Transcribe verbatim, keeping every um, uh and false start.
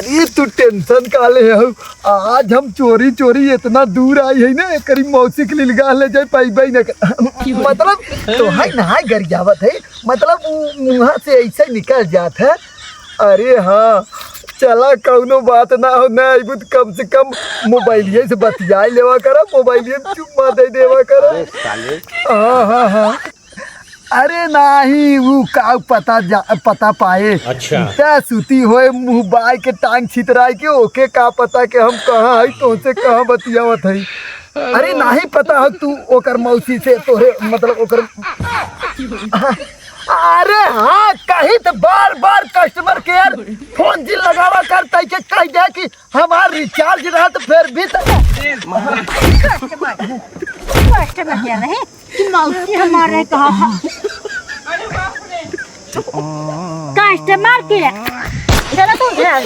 अरे तू tension का ले हो? आज हम चोरी चोरी इतना दूर आई है ना, करी मौसी के लिए ले जाए पाइबे न कर। मतलब तो है ना, है गरियावत है, मतलब वो मुँह से ऐसे निकल जात है। अरे हाँ, चला कौनो बात ना हो, ना अइबू तो कम से कम मोबाइलिए से बतियाए लेवा करा, मोबाइलिए में चुम्मा दे देवा करा। अरे साले। हाँ हाँ हाँ। अरे नाही, वो का पता जा, पता पाए। अच्छा। त सुती होए मुँह बाय के टांग छितराए के, ओके का पता के हम कहाँ है, तोसे कहाँ बतियावत है। अरे नाही पता हो तू ओकर मौसी से तोरे, मतलब ओकर। अरे हाँ, कही तो बार बार customer care phone जिन लगावा कर, तै के कह दे कि हमार recharge रहा तो फिर भी तो। Customer care नहीं कि मौसी हमारे कहा था। Customer care। चलो तू घर।